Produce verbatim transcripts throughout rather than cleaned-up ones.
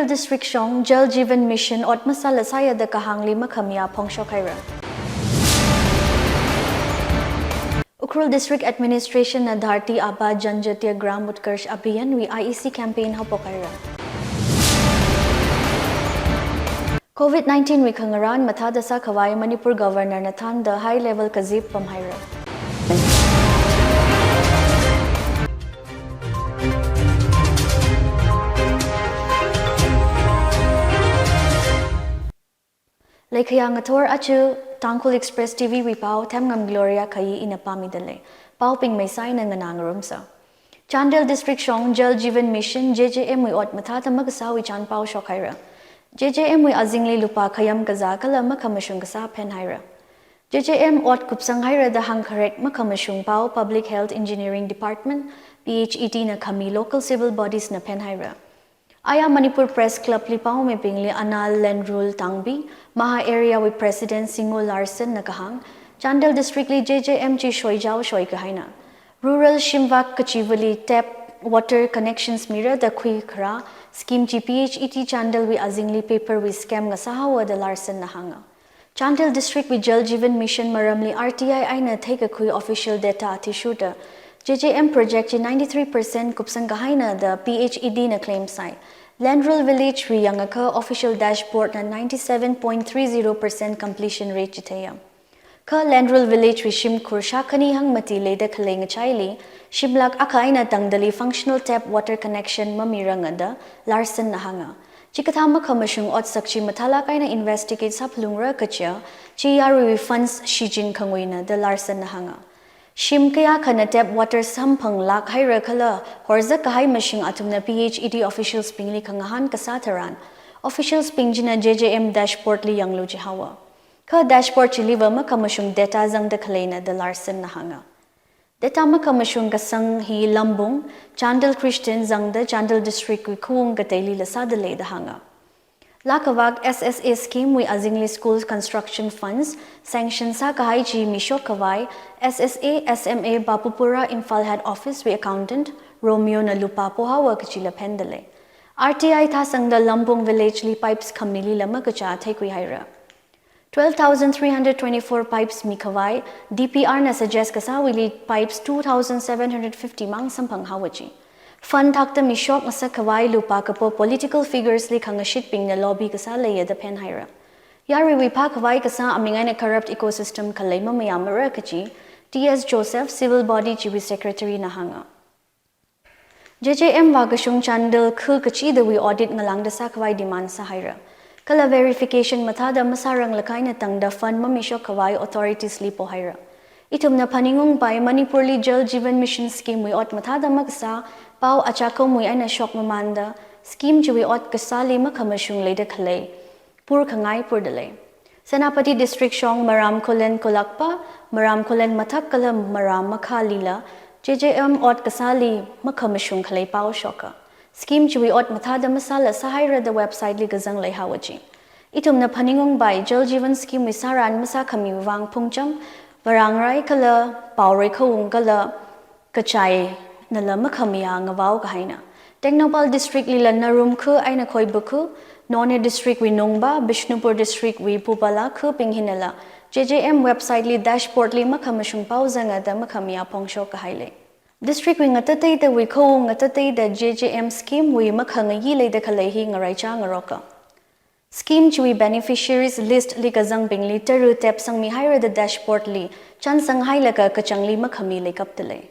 District shong Jal Jeevan Mission ot masāla sāya da kahāngli makhamiya phongshok haira. Ukhrul District Administration na Dharti Aaba Janjatiya Gram Utkarsh Abhiyan wui I E C campaign haophok haira. Covid nineteen wui khangarān mathāda sākhavai Manipur Governor na thānda high level kazip pamhaira. Leikhayā ngathor achu Tangkhul Express T V wui pao Themngam Gloria Khayi ina pāmidalei. Paobing maisai na nganā ngarumsa. Chandel District shong Jal Jeevan Mission, J J M wui ot mathāda makasāwui chānpao shok haira. J J M wui azingli lupā khayam kazā kala makhamashung kasā phenhaira. J J M ot kupsang haira da hāngkharek makhamashung pao Public Health Engineering Department, P H E D na khami local civil bodies na phenhaira. Aya Manipur Press Club li paomibingli Anal Lenrul Tangbi, Maha Area wui President Singo Larsen na kahāng, Chandel District li J J M chi shoijao shoikahaina. Rural shimvak kachivali tap water connections mira da khuikharā scheme chi P H E D Chandel wui azingli paper wui scam ngasā haowa da Larsen na hānga. Chandel District wui Jal Jeevan Mission maramli R T I eina theikakhui official data athishurda J J M project chi ninety-three percent kupsang kahaina da P H E D na claim sai. Lenrul Village wui yangakha official dashboard na ninety-seven point three zero percent completion rate chitheiya. Kha Lenrul Village wui shimkhur shākhani hangmati leida khalei ngachaili, shimlak akha eina tangdali functional tap water connection mamiranga da Larsen na hānga. Chikathā makhamashung otsak chi mathālak eina investigate sāphalungra kaja, chi yaruiwui funds shichin khanguina da Larsen na hānga. Shim kayākhana tap water samphanglak haira kala horzak kahai mashing athumna P H E D officials bingli khangahān kasā tharan, officials bing china J J M dashboard li yanglu jihaowa. Kha dashboard chiliva makhamashung data zangda khaleina da Larsen na hānga. Data makhamashung kasang hi Lambung, Chandel Christian zangda Chandel District wui khawung kateilila sādalei da hānga. Lākavak S S A scheme wui azingli school construction funds sanction sākahai chi mishok khavai S S A S M A Bapupura Imphal Head Office wui accountant Romeo na lupā pohaowa kachila phendalei. R T I thāsangda Lambung village li pipes khamili lama kacha theikhui haira. Twelve thousand three hundred twenty-four pipes mikhavai, D P R na suggest kasāwuili pipes two thousand seven hundred fifty mang samphang haowa chi. Fund thakta mishok ngasakkhavai lupā kapo political figures li khangashitbingna lobby kasā leiya da phenhaira. Yaruiwui phākhavai kasā aming eina corrupt ecosystem khalei mamayāmara kachi, T S Joseph, civil body chiwui secretary na hānga. J J M vākashung Chandel khu kachidawui audit ngalāngda sākhavai demand sāhaira. Kala verification mathāda masāranglakha eina tangda fund mamishok khavai authorities li pohaira. Ithumna phaningungpai Manipur li Jal Jeevan Mission scheme wui ot mathāda makasā, pao achakomwui eina shok mamānda, scheme chiwui ot kasāli makhamashung leida khalei pur khangai purdalei. Senapati District shong Maram Khullen Kolakpa, Maram Khullen Mathak kala Maram Makhalila, J J M ot kasāli makhamashung khalei pao shoka. Scheme chiwui ot mathāda masāla sāhaira da website li kazang leihaowa chi. Ithumna phaningungpai Jal Jeevan scheme wui sāran masākhamiwui vang Phungcham, Varangrai kala Paorei khawung kala kachainala makhamiya ngavao kahaina. Tengnoupal District lila Narum khu eina Khoibu khu, Noney District wui Nungba, Bishnupur District wui Pupala khubing hinala, J J M website li dashboard li makhamashung pao zanga da makhamiya phongshok kahailei. District wui ngatateidawui khawung ngatateida J J M scheme wui makhangayi leida khalei hi ngaraicha ngaroka. Scheme chiwui beneficiaries list li kazangbingli tara tap sangmihaira da dashboard li chānsang hailaga kachangli makhami leikaptalei.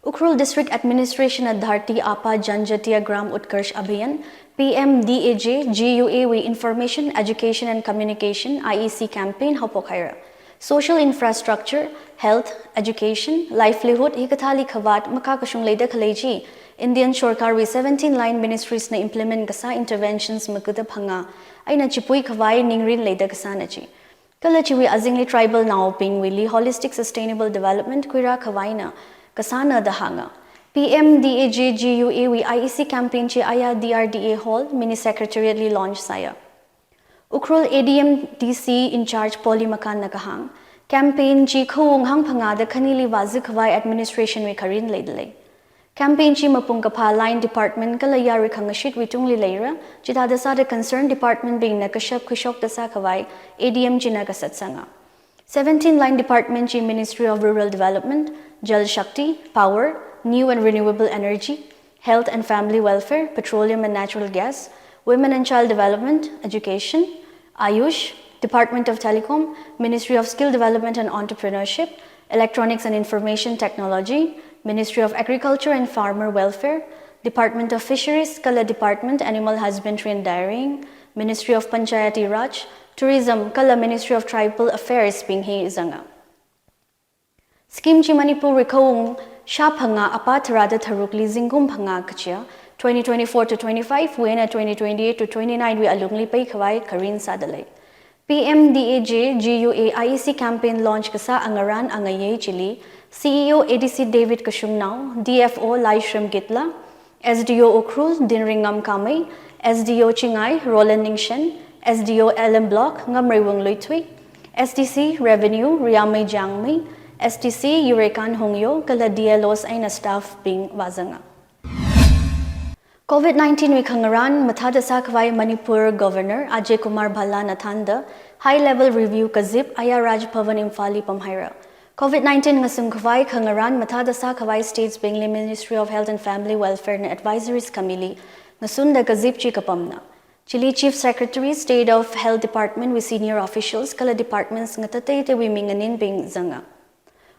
Ukhrul District Administration na Dharti Aaba Janjatiya Gram Utkarsh Abhiyan, P M D A J G U A wui Information, Education and Communication, I E C campaign haophok haira. Social infrastructure, health, education, livelihood hikathāli khavāt makakashung leida khalei chi, Indian Sorkarwui seventeen line ministries na implement kasā interventions makuda phangā eina chipui khavai ningrin leida kasāna chi. Kala chiwui azingli tribal naobingwuili holistic sustainable development khuira khavaina kasāna da hānga. P M D A J G U A wui I E C campaign chi aya D R D A Hall, Mini Secretariat li launch sāya. Ukhrul A D M D C in charge Polly Makan na kahāng, campaign chi khawung hangphangāda khanili vāzuk khavai administration wui kharin leidalei. Campaign chi mapung kaphā line department kala yarui khangashitwui tungli leira, chithāda sāda concerned department bingna kashap khuishokda sākhavai A D M china kasatsanga. Seventeen line department chi Ministry of Rural Development, Jal Shakti, Power, New and Renewable Energy, Health and Family Welfare, Petroleum and Natural Gas, Women and Child Development, Education, Ayush, Department of Telecom, Ministry of Skill Development and Entrepreneurship, Electronics and Information Technology, Ministry of Agriculture and Farmer Welfare, Department of Fisheries kala Department Animal Husbandry and Dairying, Ministry of Panchayati Raj, Tourism kala Ministry of Tribal Affairs bing hi zanga. Scheme chi Manipurwui khaung shāphangā apā tharāda tharukli zingkum phangā kachiya, twenty twenty-four to twenty-five wui eina twenty twenty-eight to twenty-nine wui alungli peikhavai kharing sāda lei. P M D A J G U A I E C campaign launch kasā angarān angayei chili, C E O A D C David Kashungnao, D F O Laishram Gitla, S D O Ukhrul Dinringam Kamei, S D O Chingai Roland Ningshen, S D O L M Block Ngamreiwung Luithui, S D C Revenue Riamei Jangmei, S D C Yurekan Hungyo kala D L Os eina staff bing vāzanga. Covid nineteen wui khangarān mathāda sākhavai Manipur Governor Ajay Kumar Bhallana thānda high level review kazip aya Raj Bhavan Imphalli pamhaira. Covid nineteen ngasungkhavai khangarān mathāda sākhavai states bingli Ministry of Health and Family Welfare na advisories khamili ngasunda kazip chi kapamna. Chili Chief Secretary, State of Health Department wui senior officials kala departments ngatateitewui minganinbing zanga.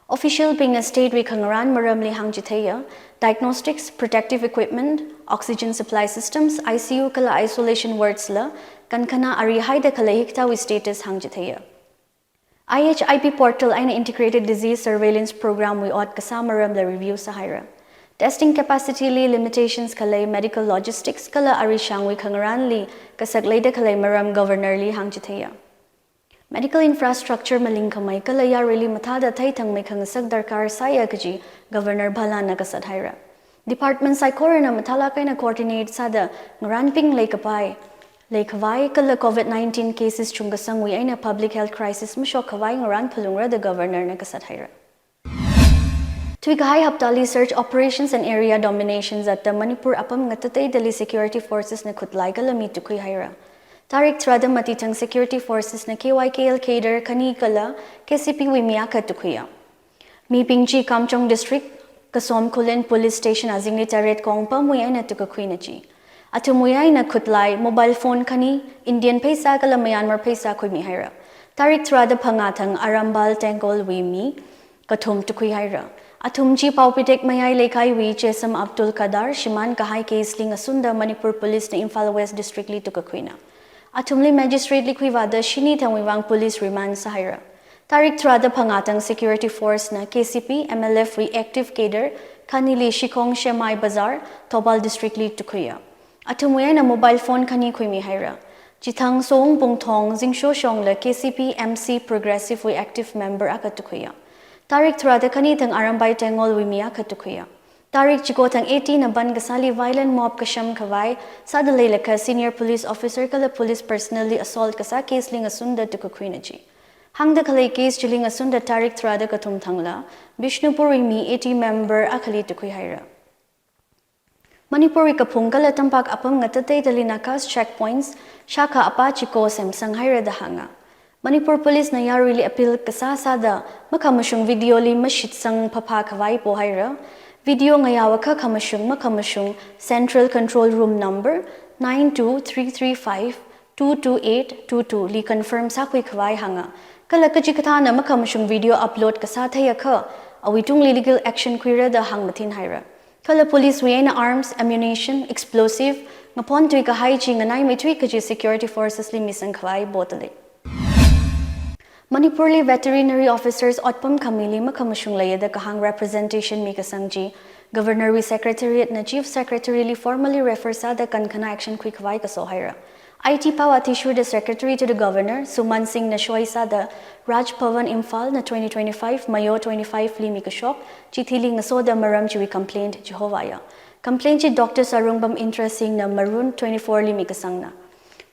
Official bingna state wui khangarān maramli hāngchitheiya, diagnostics, protective equipment, oxygen supply systems, I C U kala isolation wards la kankhana arihaida khalei hikathāwui status hāngchitheiya. I H I P portal eina Integrated Disease Surveillance Program wui ot kasā maramla review sāhaira. Testing capacity li limitations khalei medical logistics kala arishangwui khangarānli kasak leida khalei maram Governor li hāngchitheiya. Medical infrastructure malingkhamei kala yaruili mathāda theithangmei khangasak darkar sāya kaji Governor Bhallana kasathaira. Department saikorana mathālāk eina coordinate sāda ngarānping leikapai, leikhavai kala Covid nineteen cases chungkasangwui eina public health crisis mashokkhavai ngarān phalungra da Governor na kasathaira. Thuikahai haptali search operations and area domination zatta Manipur apam ngatateitali security forces na khutlai kala mi tukhuihaira. Tarik tharāda mati thang security forces na K Y K L cadre khani kala K C P wui mi akha tukhuiya. Mibing chi Kamjong District, Kasom Khullen Police Station azingli taret kong pamwui eina tukakhuina chi. Athumwui eina khutlai mobile phone khani, Indian pheisā kala Myanmar pheisā khuimihaira. Tarik tharāda phangā thang Arambal Tengkol wui mi kathum tukhuihaira. Athum chi Paopitek Mayai Leikaiwui Chesam Abdul Kadar shimān kahai case li ngasunda Manipur Police na Imphal West District li tukakhuina. Athumli magistrate li khuivāda shini thangwui vang police remand sāhaira. Tarik tharāda phangā thang security force na K C P, M L F wui active cadre khanili Shikong Shemai Bazar, Thoubal District li tukhuiya. Athumwui eina mobile phone khani khuimihaira. Chithang Song Pungthong Zingsho Shongla K C P M C Progressive wui active member akha tukhuiya. Tarik tharāda khani thang Arambai Tengol wui mi akha tukhuiya. Tarik chiko thang eighteen na ban kasāli violent mob kasham khavai sāda leilakha senior police officer kala police personnel li assault kasā case li ngasunda tukakhuina chi. Hāngda khalei case chili ngasunda tarik tharāda kathum thangla Bishnupur wui mi eighty member akhali tukhuihaira. Manipur wui kaphung kala tampak apam ngatateitali NACA's checkpoints shākha apā chiko semsanghaira da hānga. Manipur Police na yaruili appeal kasā sāda makhamashung video li mashitsang phaphā khavai pohaira. Video ngayao akha khamashung makhamashung Central Control Room number nine two three three five two two eight two two li confirm sākhui khavai hānga. Kala kachikathāna makhamashung video upload kasā theiakha, awui tungli legal action khuira da hāngmathinhaira. Kala police wui eina arms, ammunition, explosive, ngaphon tui kahai chi nganaimeithui kaji security forces li misang khavai poda lei. Manipur li veterinary officers otpam khamili makhamashung leiya da kahāng representation mikasang chi, Governor wui Secretariat na Chief Secretary li formally refer sāda kankhana action khui khavai kasohaira. I T pao athishurda Secretary to the Governor, Suman Singh na soi sāda Raj Bhavan Imphal na twenty twenty-five Mayo twenty-five li mikashok chithili ngasoda maram chiwui complaint chihovāya. Complaint chi Doctor Sarungbam Indra Singh na Marun twenty-four li mikasangna.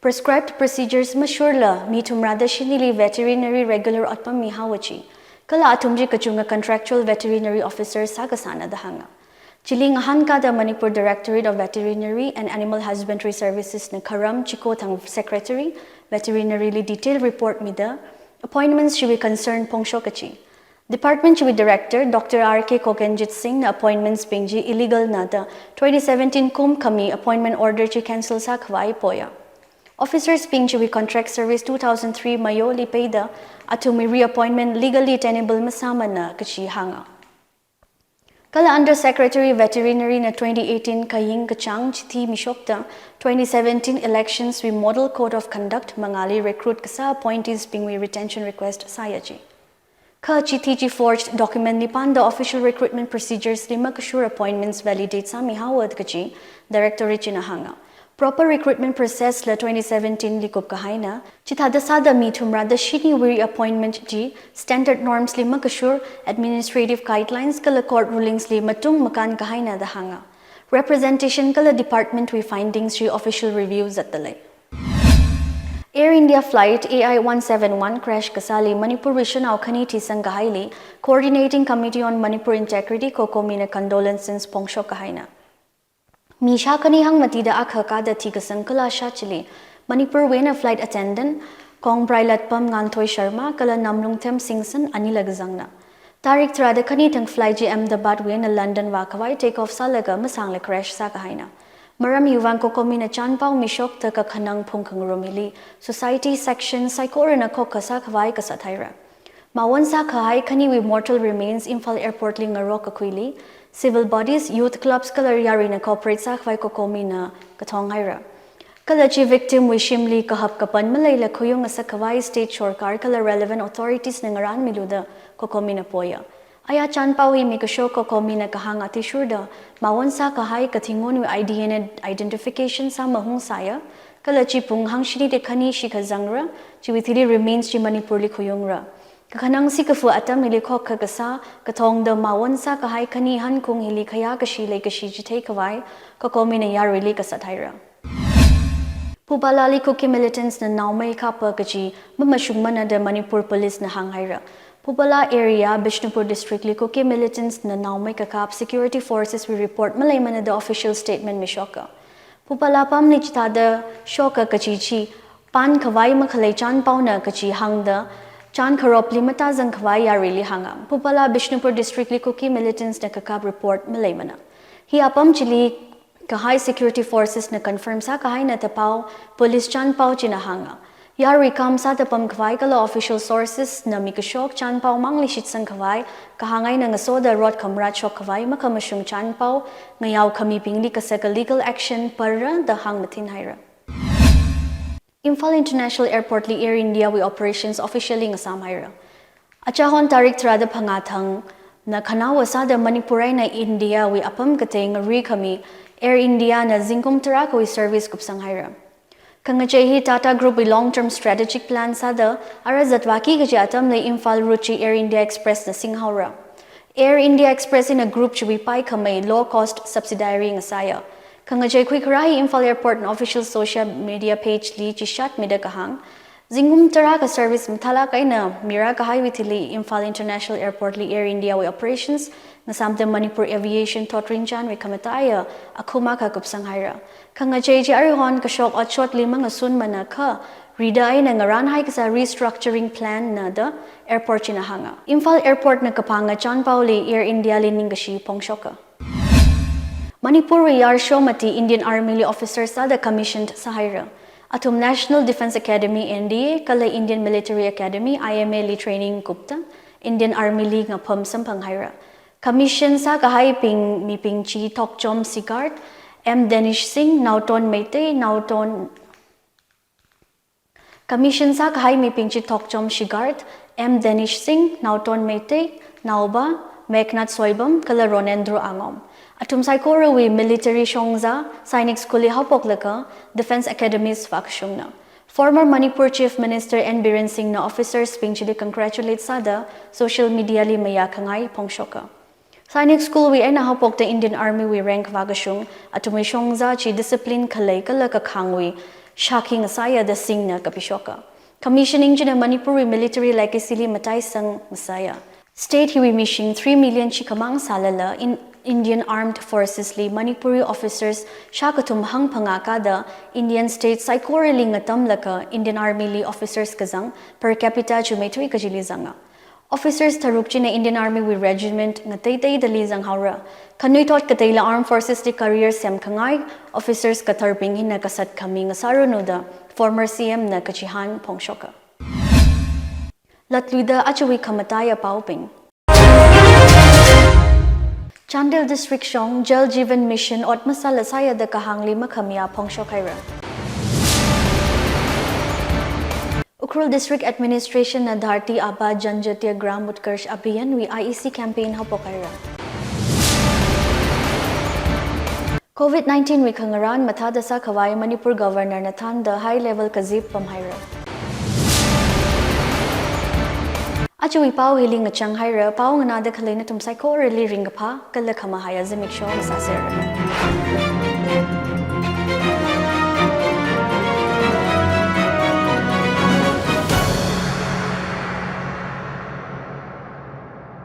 Prescribed procedures mashurla mi thumrāda shinili veterinary regular otpam mihaowa chi. Kala athum chi kachunga contractual veterinary officers sākasāna da hānga. Chili ngahānkada Manipur Directorate of Veterinary and Animal Husbandry Services na kharam chiko thang Secretary, Veterinary li detail report mida, appointments chiwui concern phongshok kachi. Department chiwui Director, Doctor R K Kokenjit Singh na appointments bing chi illegal na da twenty seventeen kum khami appointment order chi cancel sākhavai poya. Officers bing chiwui contract service two thousand three mayoli peida, athumwui reappointment legally tenable masāmana kachi hānga. Kala Under Secretary Veterinary na twenty eighteen kaying kachāng chithi mishokta twenty seventeen elections wui Model Code of Conduct mangāli recruit kasā appointees bingwui retention request sāya chi. Kha chithi chi forged document li panda official recruitment procedures li makashur appointments validate sāmihaowa kachi Directorate china hānga. Proper recruitment process la twenty seventeen li kupkahaina, chithāda sāda mi thumrada shiniwui reappointment chi standard norms li makashur, administrative guidelines kala court rulings li matung makānkahaina da hānga. Representation kala department wui findings chi official review zatdalei. Air India flight A I one seven one crash kasāli Manipurwui shanao khani thisangkahaili Coordinating Committee on Manipur Integrity, COCOMI na condolences phongshok kahaina. Mi shākhani hangmatida akha kada thikasang kala shā chili Manipurwui eina flight attendant Kongprai Latpam Nganthoi Sharma kala Namlungthem Singson anila kazangna. Tarik tharāda khani thang flight chi Ahmedabadwui eina London vākhavai take off sālaga masangla crash sākahaina. Maram hiwui vang COCOMI na chānpao mishokta kakhanang phungkhangarum hili society section saikorana khokkha sākhavai kasat haira. Mawon sākahai khaniwui mortal remains Imphal Airport li ngarok kakhuili civil bodies, youth clubs kala yaruina cooperate sākhavai COCOMI na kathong haira. Kala chi victim wui shimli kahap kapan maleila khayung ngasakkhavai state sorkar kala relevant authorities na ngarānmilu da COCOMI na poya. Aya chānpao hi mikashok COCOMI na kahāng athishurda, mawon sākahai kathingonwui I D N A identification sāmahung sāya, kala chi pung hangshini de khani shikha zangra, chiwui thili remains chi Manipurli khayungra. Kakhanang sikafu atam hili khokkha kasā, kathongda mawon sākahai khani hankung hili khayā kashi leikashi chi theikhavai, COCOMI na yaruili kasat haira. Phupalali Kuki militants na naomei kapa kachi mamashungmana da Manipur Police na hānghaira. Phupala area, Bishnupur District li Kuki militants na naomei kakap security forces wui report maleimana da official statement mishoka. Phupala pamli chithāda shoka kachi chi, pānkhavai makhalei chānpaona kachi hāngda, chān kharopli matazangkhavai yaruili hānga. Phupala Bishnupur District li Kuki militants na kakap report maleimana. Hi apam chili kahai security forces na confirm sākahaina da pao, police chānpao china hānga. Yarui kam sāda pamkhavai kala official sources na mikashok chānpao mangli shitsangkhavai, kahāng eina ngasoda rot khamrat shokkhavai makhamashung chānpao, ngayao khamibingli kasaka legal action parra da hāngmathin haira. Imphal International Airport li Air India wui operations officially ngasām haira. Achahon tarik tharāda phangā thangna khanaowa sāda Manipur eina India wui apam katei ngarui khami Air India na zingkum tarākhawui service kupsang haira. Khangachei hi Tata Group wui long term strategic plan sāda ara zatvāki kachi atamli Imphal route chi Air India Express na singhaora. Air India Express eina group chiwui paikhamei low cost subsidiary ngasāya. Khangachei khuikharā hi Imphal Airport na official social media page li chishat mida kahāng. Zingkum tarākha service mathālāk eina mirākahaiwui thili Imphal International Airport li Air India wui operations ngasāmda Manipur Aviation thotrinchānwui khamataiya akhum akha kupsang haira. Khangachei chi aruihon kashok otshotli mangasunmana kha, rida eina ngarānhai kasā restructuring plan na da airport china hānga. Imphal Airport na kapānga chānpaoli Air India li ningkashi phongshoka. Manipur wui yarsho mati Indian Army li officer sāda commissioned sāhaira. Athum National Defence Academy, N D A, kala Indian Military Academy, I M A li training kupta Indian Army li ngapham samphang haira. Commission sākahaibing mibing chi Thokchom Sigard, M Danish Singh, Naoton Meitei, Naoton Commission sākahai mibing chi Thokchom Sigard, M Danish Singh, Naoton Meitei, Naoba, Meghnad Soibam, kala Ronendro Angom. Athum saikorawui military shongza, Sainik School li haophoklaga, Defence Academies vākashungna. Former Manipur Chief Minister N Biren Singh na officers bing chili congratulate sāda social media li mayākhangai phongshoka. Sainik School wui eina haophokta Indian Army wui rank vākashung, athumwui shongza chi discipline khalei kala kakhangwui shākhi ngasāya da Singh na kapishoka. Commissioning china Manipur wui military legacy li mataisang ngasāya. State hiwui mishing three million chikhamang sālala in Indian Armed Forces li Manipuri officers shākathum hangphangā kāda Indian state saikorali ngatamlaga Indian Army li officers kazang per capita chimeithui kajili zanga. Officers tharuk china Indian Army wui regiment ngateiteidali zanghaora. Khanuithot kateila Armed Forces li career semkhangai officers katharbing hina kasat khami ngasāranu da former C M na kachihān phongshoka. Latluida ajawui khamataiya paobing. Chandel District shong Jal Jeevan Mission ot masāla sāya da kahāngli makhamiya phongshok haira. Ukhrul District Administration na Dharti Aaba Janjatiya Gram Utkarsh Abhiyan wui I E C campaign haophok haira. Covid nineteen wui khangarān mathāda sākhavai Manipur Governor na thānda high level kazip pamhaira. Ajawui pao hili ngachang haira, pao nganāda khalei nathum saikorali ringkaphā kala khamahaiya zimiksho ngasāsera.